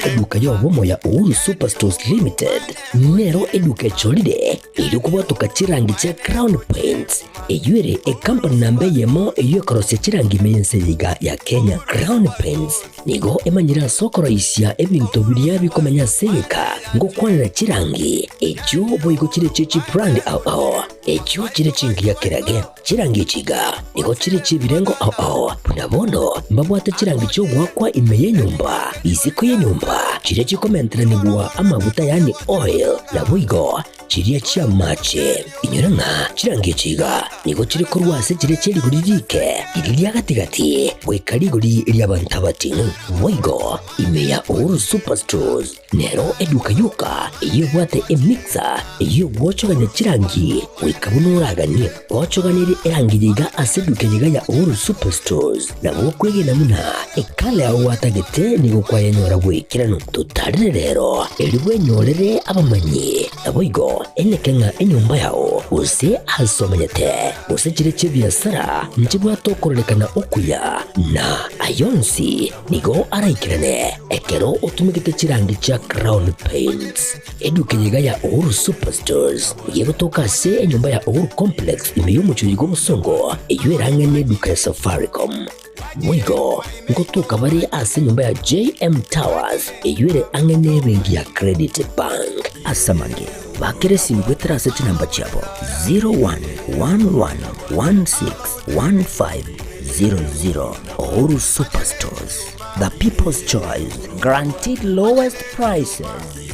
Eduka y'obomo ya Uhuru Superstores Limited nero eduka echorire erio kobwatoka chirangi chia Crown Paints, eyio ere ekampani namba eyemo eyio ekorosia chirangi ime y'ense eye iga ya Kenya. Crown Paints nigo emanyire ase okoroisia ebinto biria bikomenya ase egeka ngokwanera chirangi echio boigo chire chie chibrand ao ao echio chire chingiya kerage. Chirangi echi iga nigo chire chi'ebirengo ao ao, buna bono mbabwate chirangi chi'ogoakwa ime y'enyomba, isiko y'enyomba, chiria chikomenteranigwa amaguta yaani oil, naboigo chiria chi'amache. Inyora ng'a chirangi echi iga nigo chire korwa ase chiria chie rigori riike, riria ria gati-gati, goika rigori ri'abanto abating'u. Boigo ime ya Uhuru Superstores Nero eduka yoka eyio ebwate emixer eyio egwochogania chirangi goika buna oraganie. Gwochoganirie erangi eye iga ase eduka eye iga ya Uhuru Superstores, nabo okwegena buna ekala yao gwatagete nigo kwayenyora bw'ekeranu. Totarire rero erio bwenyorere abamanyi, naboigo eneke ng'a enyomba yao gose ase omenyete gose chire chi'ebiasara nchibwate okororekana okuya na ayonsi Nigo araikerane ekero otumegete chirangi chia Crown Paints. Eduka eye iga ya Uhuru Superstores nigo egotoka ase enyomba ya Uhuru Complex ime y'omochie oyo bw'obosongo eyio erang'e neduka ya Safaricom. Boigo ngotoka bare ase enyomba ya JM Towers eyio ere ang'e nebenki ya Credit Bank. Ase amange, bakera esimi goetera ase chinamba chiabo 0111161500. Uhuru Superstores, the people's choice, guaranteed lowest prices.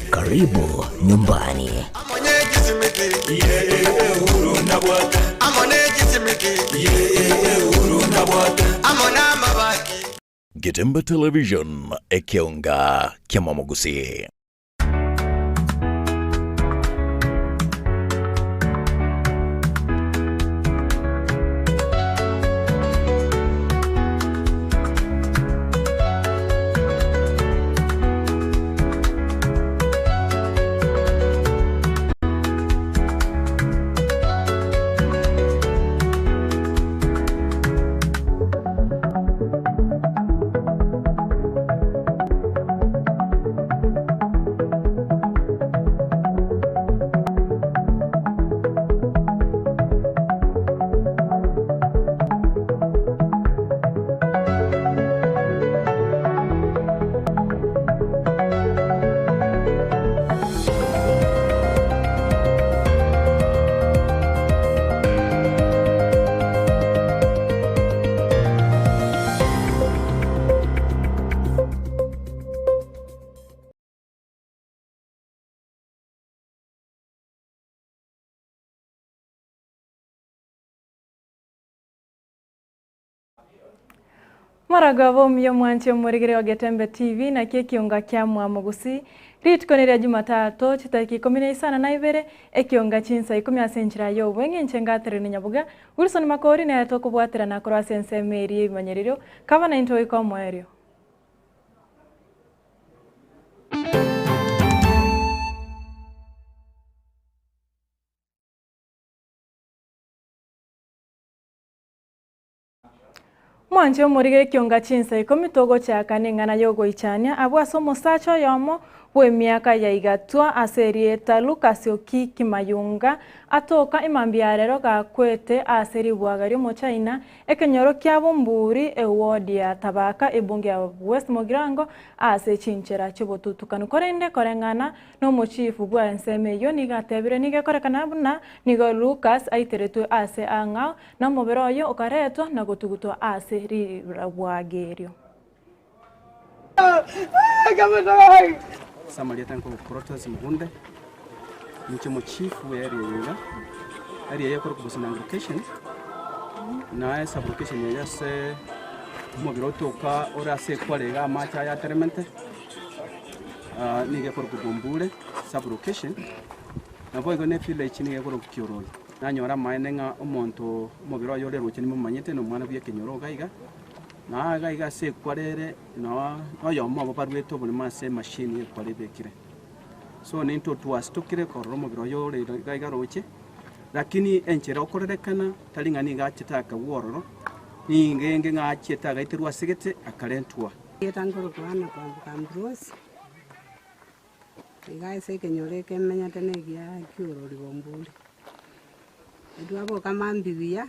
Karibu nyumbani. Getembe Television, ekeonga ki'amamogusii. Moragoba omuya omwanche omorigere o Getembe TV naki ekionga kia Mwamogusi. Rituko neria Jumatatu chitariki ikomi na isano na ibere ekionga chinsa ikomi ase enchera ya obweng'e inche ngatererine Nyabuga Wilson Makori nere tokobwaterana korwa ase ensemo eria y'ebimanyererio kaba naintwe goika omoerio. Mwanche omorige ekionga chinsa ikomi togochaka neng'ana y'ogoichania abwo ase omosacha oyomo bw'emiaka ya igatwa ase erieta Lucas Okiki Mayunga atoka emambia ya rero gakwete ase ribwaga ri'omochaina ekenyoro kia Bumburi eward ya Tabaka ebunge ya West Mugirango ase chinchera chi'obotutukanu korende koreng'ana Nomochifu bwa ensemo eyio nigo atebire nigo ekorekana buna nigo Lukas aiteretwe aase aang'ao, na omobere oye okaretwa na gotugutwa ase rirabwagerio. Ase amarieta nkorokwa Protas Mugunde, ninche omochifu bwe area eye iga, area eye ekorokwa Businanga location, na esublocation eye ase omobere otoka ore ase ekware iga amache aya ateremente. Nigo ekorokwa Bombure sub-location, naboigo ne village nigo ekorokwa Kiorori. Nanyora amaene ng'a omonto omobere oye ore roche nimomanyete na omwana bw'ekenyoro iga iga, na iga iga ase ekware ere noo oyomo obo baruete oboremo ase emachine y'ekware ebekire. So nintwe twasitokire korora omobere oye ore iga iga roche, lakini enchera okorerekana tari ng'a nigo achete akagwa ororo, nigo enge ng'a achiete agaiterwa ase gete akarentwa. Erieta nkorokwa Anna Kwamboka Ambrose, iga ase ekenyoro eke menyete na egia kiorori bombori. Twaboka mambia buya,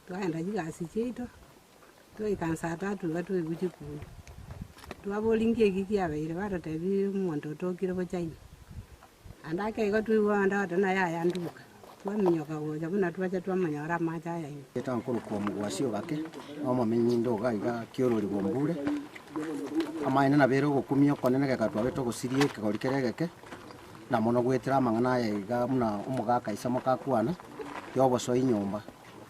twaenda chigasi chiaito, twaika nsa tatu iga twaigwa chikura. Twaboria nki eki kiabeire, batotebia omonto otokire bochaina. Naende ake igo twaigwa abande bagoteba ng'a yaya nduka, twaminyoka gocha buna twacha twamonyora amache aya ime. Erieta nkorokwa omogwasi ogake, na omomenyi inde iga iga kiorori bombure, amaene nabere ogokumia okonene geka twabete ogosiria ekegori kere egeke, na mono goetera amang'ana aya iga buna omogaka ise mokakwana, ya obosoi nyomba,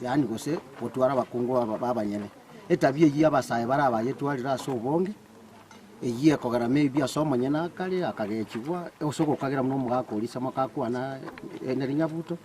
yaani gose gotwara abakungu aba ba abanyene. Etabia eyio abasae bare abayetwarire ase obonge. Eyio ekogera maybe ase omonyene akare akagechigwa, ase ogokagera buna omogaka oria ase mokakwana nere nyabuto,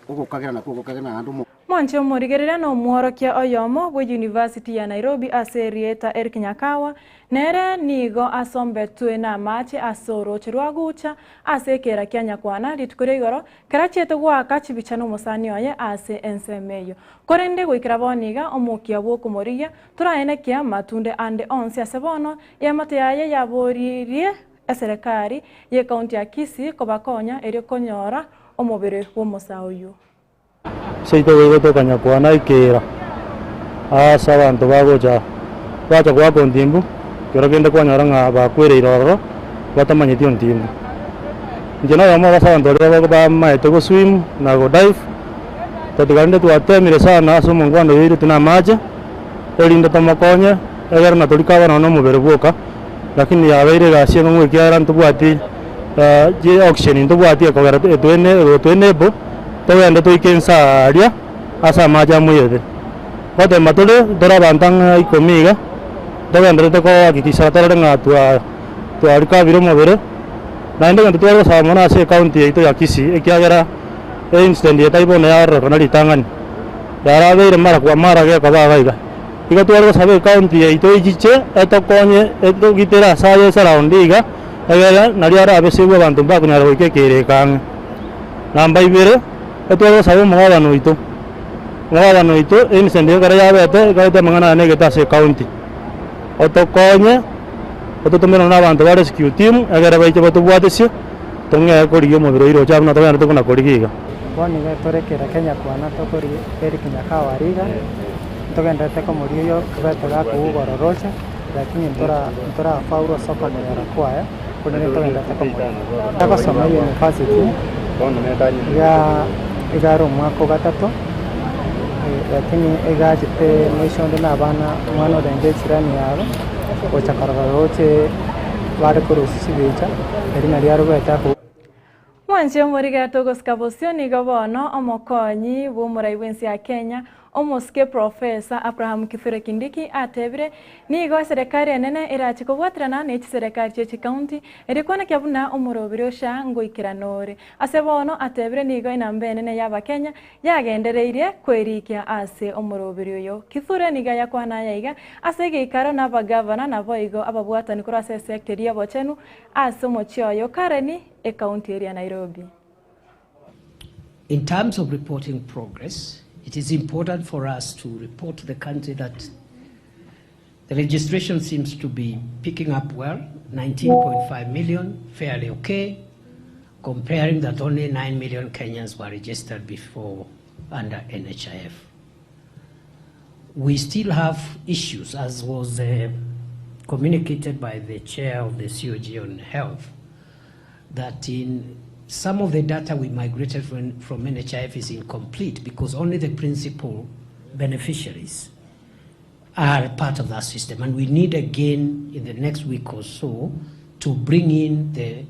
ogokagera nakwo ogokagera naende omo. Mwanche omorigereria na omworokia oyomo bwe University ya Nairobi ase erieta Eric Nyakawa, nere nigo asombetwe namache ase orooche rwa Gucha ase ekeera kia Nyakwana rituko ria igoro Kerachiete goaka chibicha nomosani oye ase ensemo eyio. Korende goikera bono iga omokia bw'okomorigia toraenekia matunde ande onsi ase bono, eamate yaye yaboririe eserekari y'ecounty ya Kisii kobakonya erio konyora omobere bw'omosaa oyio. Seito goika tokanyakwana ekeera aase abanto bagocha bacha goaka ontimbu, kero kende kwanyora ng'a bakwereire ororo batamanyeti ontimbu. Inche noyomo ase abanto baria bamaete go swim na go dive, totaiga rende twatemire sana ase omongwana oyo oiretwe na amache, erinde tomokonye, egere natorikaba nonya na omobere bwoka, lakini yabeire egasi engong'u ekiagera ntobwati chi oxygen ntobwati ekogera etwene egotwa enable, togende toike inse aria ase amache amoyete. Ngotema tore, tore abanto ang'e ikomi iga, togendererete kohakikisha torore ng'a twa twarikabire omobere. Naende egento tware gosaba mono ase ecounty yaito ya Kisii ekiagera eincident eye tari bono yarorekana ritang'ani, yarabeire mara kwa mara gekoba iga iga. Igo tware gosaba ecounty yaito echiche etokonye etogitere ase aye esurround iga, egere nario arabe safe abanto mbakonyara goika ekeira eke ang'e. Namba ibere, etware gosaba omogabana oito, omogabana oito eincident eye ekero yabete, ekareta amang'ana aya negete ase ecounty, otokonye. Ototomere nonya abanto ba rescue team, egere baiche batobwatesie, tong'ee korigia omobere oire oche abwo na togenderete buna korigia iga. Bono iga tore kera Kenya kwana tokori Eric Nyakao ariga, ntogendererete komoria oyio obete gakogwa ororoche, lakini ntora ntorafaulu ase okomonyora kwaye, korende ntogendererete komoria. Agosoma university, iga iga are omwaka ogatato, lakini iga achete mwisho onde na abana omwana orenge echirani yabo. Gocha korora roche bare korusia chibicha, erio nario arobete ako. Mwanche omorigereto ogosika bosio nigo bono omokonyi bw'omorai bw'ense ya Kenya omosike Professor Abraham Kithure Kindiki atebire nigo eserekari enene erache kobwaterana ne chiserekari chie chikaunti erio koenekia buna omoroberi o SHA ngoikerana ore. Ase bono atebire nigo enamba enene y'Abakenya yagendereirie kwerikia ase omoroberi oyo. Kithure nigo ayakwana aya iga ase egeikaro n'abagavana naboigo ababwatani korwa ase esecta eria y'obochenu ase omochie oyo Karen, ekaunti eria Nairobi. In terms of reporting progress, it is important for us to report to the country that the registration seems to be picking up well, 19.5 million, fairly okay, comparing that only 9 million Kenyans were registered before under NHIF. We still have issues, as was uh, communicated by the chair of the COG on health, that in some of the data we migrated from, from NHIF is incomplete because only the principal beneficiaries are part of that system. And we need again in the next week or so to bring in the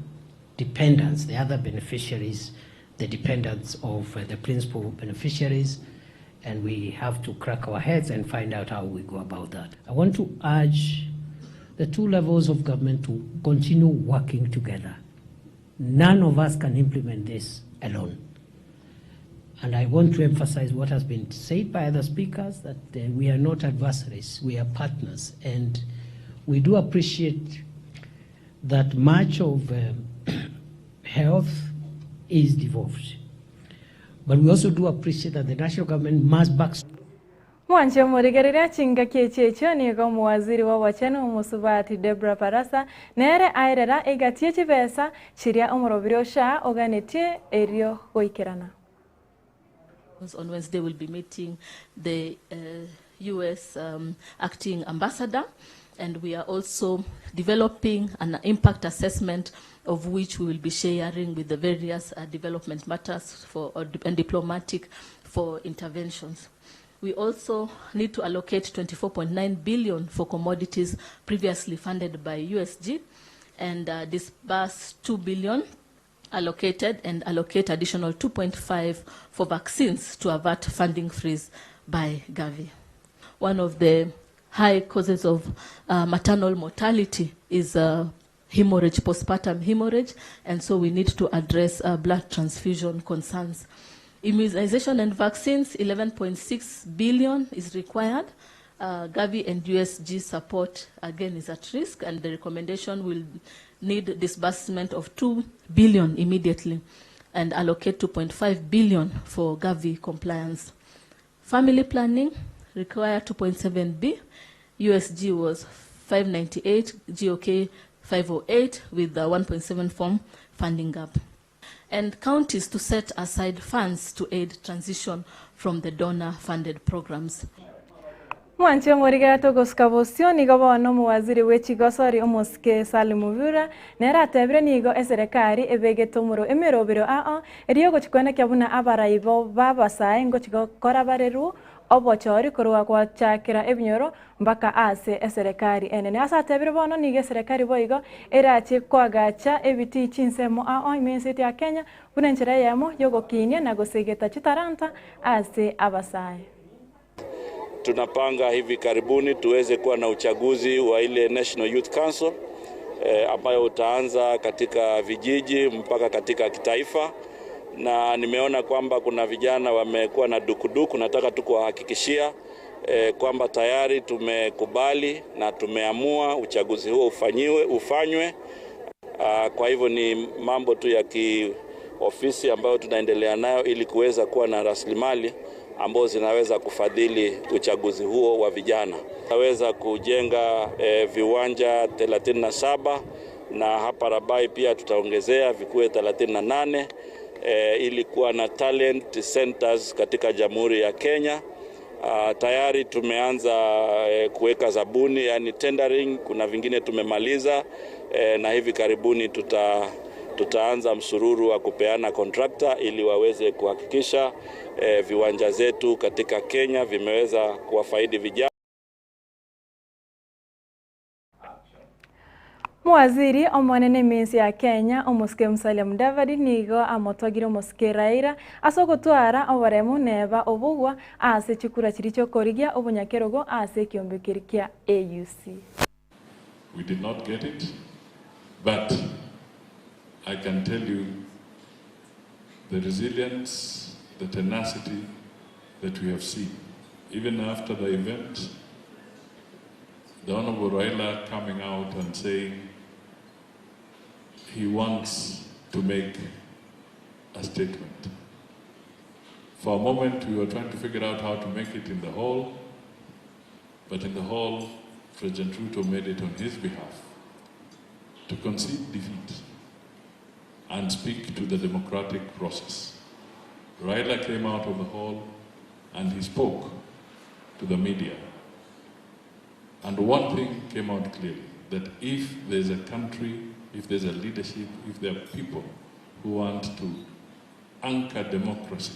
dependents, the other beneficiaries, the dependents of uh, the principal beneficiaries, and we have to crack our heads and find out how we go about that. I want to urge the two levels of government to continue working together. None of us can implement this alone. And I want to emphasize what has been said by other speakers that uh, we are not adversaries, we are partners. And we do appreciate that much of um, health is devolved. But we also do appreciate that the national government must back. Mwanche omorigereria chingaki echi echio nigo omowaziri bw'obochenu omosubati Deborah Barasa nere aerera egati ye chibesa chiria omorobiri o SHA oganetie erio goikerana. On Wednesday we'll be meeting the US acting ambassador and we are also developing an impact assessment of which we will be sharing with the various development matters for and diplomatic for interventions. We also need to allocate 24.9 billion for commodities previously funded by USG and disburse 2 billion allocated and allocate additional 2.5 for vaccines to avert funding freeze by Gavi. One of the high causes of maternal mortality is hemorrhage, postpartum hemorrhage, and so we need to address blood transfusion concerns. Immunization and vaccines, 11.6 billion is required. Gavi and USG support again is at risk, and the recommendation will need disbursement of 2 billion immediately and allocate 2.5 billion for Gavi compliance. Family planning require 2.7 B. USG was 598, GOK 508 with the 1.7 form funding gap. And counties to set aside funds to aid transition from the donor-funded programs. Mwanche omorigera togosuka bosio nigo bono omowaziri bwe chigosori omosike Salim Mvurya nere atebire nigo eserekari ebegete omoro emerobero ao erio gochikwenekia buna abaraibo babasae ngochigokora bareru obochori korwa gwachakera ebinyoro mpaka ase eserekari enene. Ase atebire bono nigo eserekari boigo erache koagacha ebitii chinsemo ao ime ya Kenya buna enchera eyemo yogokinia na gosegeta chitaranta ase abasae. Tunapanga hivi karibuni tuweze kuwa na uchaguzi wa ile National Youth Council ambayo utaanza katika vijiji mpaka katika kitaifa, na nimeona kwamba kuna vijana wamekuwa na dukuduku. Nataka tu kuwahakikishia kwamba tayari tumekubali na tumeamua uchaguzi huo ufanywe. Kwa hivyo ni mambo tu ya kiofisi ambayo tunaendelea nayo ili kuweza kuwa na rasilimali ambazo zinaweza kufadhili uchaguzi huo wa vijana. Tutaweza kujenga viwanja 37 na hapa Rabai pia tutaongezea vikuwe 38 ili kuwa na talent centers katika Jamhuri ya Kenya. Tayari tumeanza kuweka zabuni, yani tendering, kuna vingine tumemaliza na hivi karibuni tutaanza msururu wa kupeana contractor ili waweze kuhakikisha viwanja zetu katika Kenya vimeweza kuwafaidi vijana. Mwaziri omonene eminsi ya Kenya omosike Musalia Mudavadi nigo amotogire omosike Raila ase ogotwara oboremu neba obogwa ase chikura chiri chiokorigia obonyakerogo ase ekiombe keri kia AUC. We did not get it, but I can tell you the resilience, the tenacity that we have seen. Even after the event, the Honorable Raila coming out and saying he wants to make a statement. For a moment, we were trying to figure out how to make it in the hall, but in the hall, President Ruto made it on his behalf to concede defeat and speak to the democratic process. Raila came out of the hall and he spoke to the media. And one thing came out clearly, that if there's a country, if there's a leadership, if there are people who want to anchor democracy,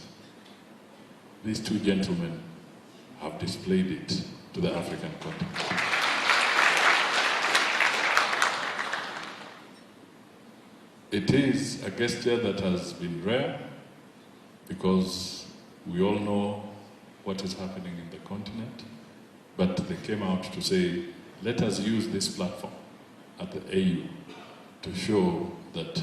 these two gentlemen have displayed it to the African continent. It is a gesture that has been rare because we all know what is happening in the continent, but they came out to say, let us use this platform at the AU to show that.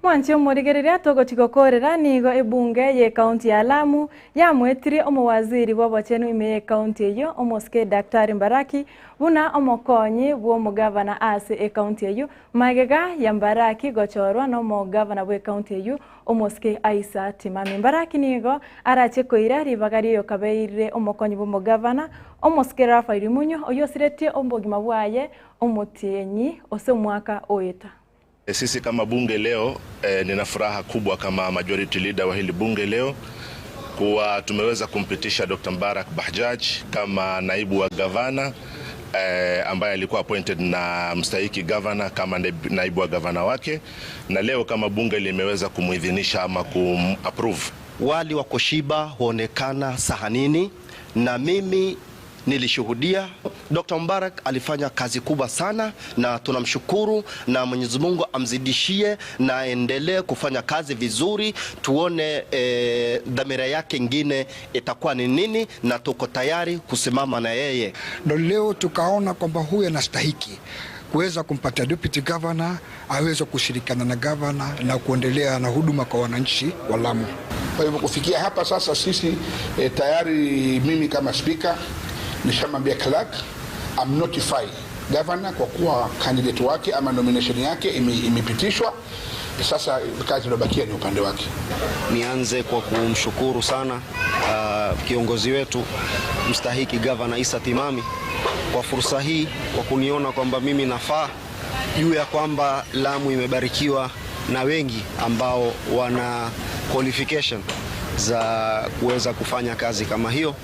Mwanche omorigereria togochi gokorera nigo ebunge ye county ya Lamu yamoetirie omowaziri bw'obochenu ime ye county eyio omosike Daktari Mbaraki buna omokonyi bw'omogavana ase ecounty eyio magega ya Mbaraki gochorwa n'omogavana bw'ecounty eyio omosike Aisa Timami. Mbaraki nigo arache koira ribaga ri'oyokabeire omokonyi bw'omogavana omosike Raphael Munyo oyio osiretie obogima bwaye omotienyi ase omwaka oeta. Sisi kama bunge leo eh, nina furaha kubwa kama majority leader wa hili bunge leo kuwa tumeweza kumpitisha Dr. Mbarak Bahjaj kama naibu wa gavana eh, ambaye alikuwa appointed na mstahiki gavana kama naibu wa gavana wake, na leo kama bunge limeweza kumuidhinisha ama kumapprove. Wali wa kushiba huonekana sahanini, na mimi nilishuhudia Dr. Mbarak alifanya kazi kubwa sana, na tunamshukuru na Mwenyezi Mungu amzidishie na aendelee kufanya kazi vizuri, tuone dhamira yake ingine itakuwa ni nini, na tuko tayari kusimama na yeye. Ndo leo tukaona kwamba huyu anastahiki kuweza kumpatia deputy governor aweze kushirikiana na governor na kuendelea na huduma kwa wananchi wa Lamu. Kwa hivyo kufikia hapa sasa sisi tayari mimi kama speaker nishamwambia clerk am notify governor kwa kuwa candidate wake ama nomination yake imepitishwa. Sasa kazi iliyobakia ni upande wake. Nianze kwa kumshukuru sana kiongozi wetu mstahiki Governor Issa Timami kwa fursa hii, kwa kuniona kwamba mimi nafaa, juu ya kwamba Lamu imebarikiwa na wengi ambao wana qualification za kuweza kufanya kazi kama hiyo,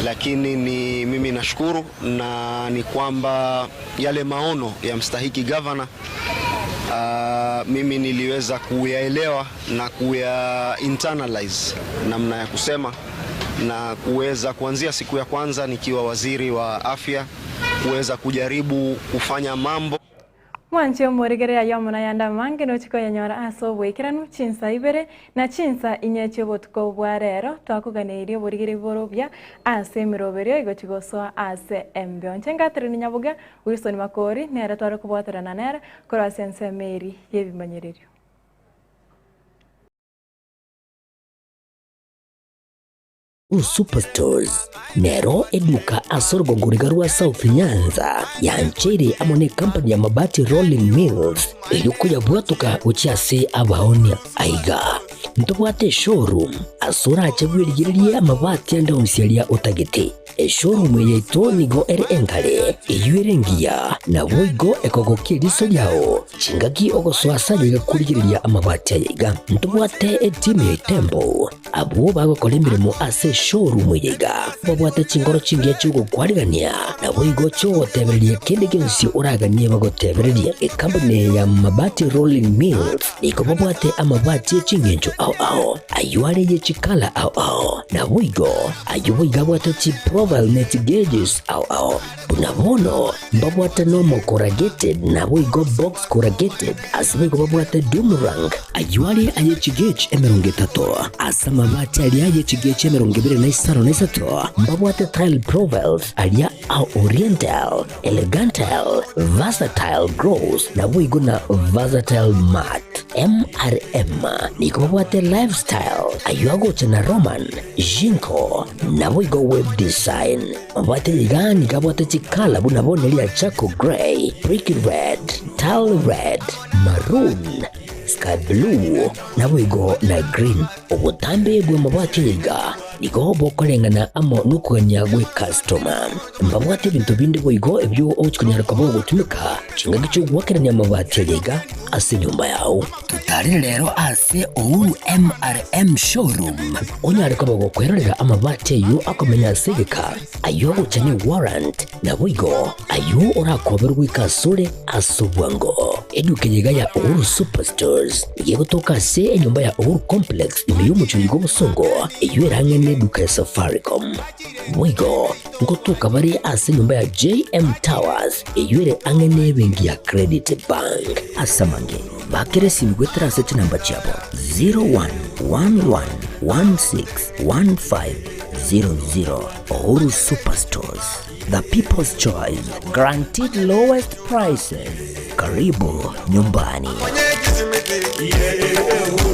lakini ni mimi nashukuru, na ni kwamba yale maono ya mstahiki governor mimi niliweza kuyaelewa na kuya internalize, namna ya kusema, na kuweza kuanzia siku ya kwanza nikiwa waziri wa afya kuweza kujaribu kufanya mambo. Mwanche omorigereria yomona yanda mange nochikoyenyora ase obwekeranu chinsa ibere na chinsa inye obotuko bwa rero twakuganeirie oborigeri borobia ase emiroberio igochigosoa ase embeo nche ngatereri nyabuga Wilson Makori nere tware kobwaterana nere korwa ase ensemo eri yebimanyererio. Superstores nero eduka ase orogongoriga rwa South Nyanza yancheire amo ne company ya Mabati Rolling Mills erio koyabwatoka gochia ase abaonia. Aiga ntobwate eshowroom ase orache bwerigererie amabati ande onsi aria otagete. Eshowroom eye yaito nigo ere enkare, eyio ere engiya, naboigo ekogokia eriso riao chingaki ogosoa ase aye iga korigereria amabati aya iga. Ntobwate etimu ya Itembo Abwo bagokora emeremo ase eshowroom eye iga babwate chinkoro chingiya chi'ogokwarigania, naboigo chi'ogotebereria kende gionsi oraganie bagotebererie. Ekampuni eye ya Mabati Rolling Mills nigo babwate amabati e ching'encho ao ao, ayio are ye chikala ao ao, naboigo ayio boigo abwate chiprofile ne chigauges ao ao. Buna bono mbabwate nomo corrugated naboigo box corrugated, ase boigo babwate doom rank, ayio are aye chigauge 30, ase amabati aria aye chigauge 25, mbabwate tile profiles aria a oriental, elegantal, versatile gross, naboigo na versatile matte. MRM nigo babwate lifestyle, ayio agocha na Roman, Jinko, naboigo web design. Mabwate iga nigo abwate chikala buna bono eria charcoal grey, brick red, tile red, maroon, sky blue, naboigo na green. Obotambe bw'amabwate aya iga nigo bokoreng'ana amo nokogania gw'ecustoma. Mbabwate ebinto binde boigo ebio ogochi konyara koba ogotumeka chingaki chi'ogoakerania amabati aya iga ase enyomba yao. Totarire rero ase Uhuru MRM Showroom onyare koba gokwerorera amabati ayio akomenya ase egeka, ayio agocha ne warrant, naboigo ayio orakoberwe goika asore ase obwango. Eduka eye iga ya Uhuru Superstores nigo egotoka ase enyomba ya Uhuru Complex ime y'omochie oiga obosongo, eyio ere ang'e neduka ya Safaricom. Boigo ngotoka bare ase enyomba ya JM Towers eyio ere ang'e nebenki ya Credit Bank. Ase amange, bakera esimi goetera ase chinamba chiabo 0111161500. Uhuru Superstores, the people's choice, guaranteed lowest prices. Karibu nyumbani. Yeah.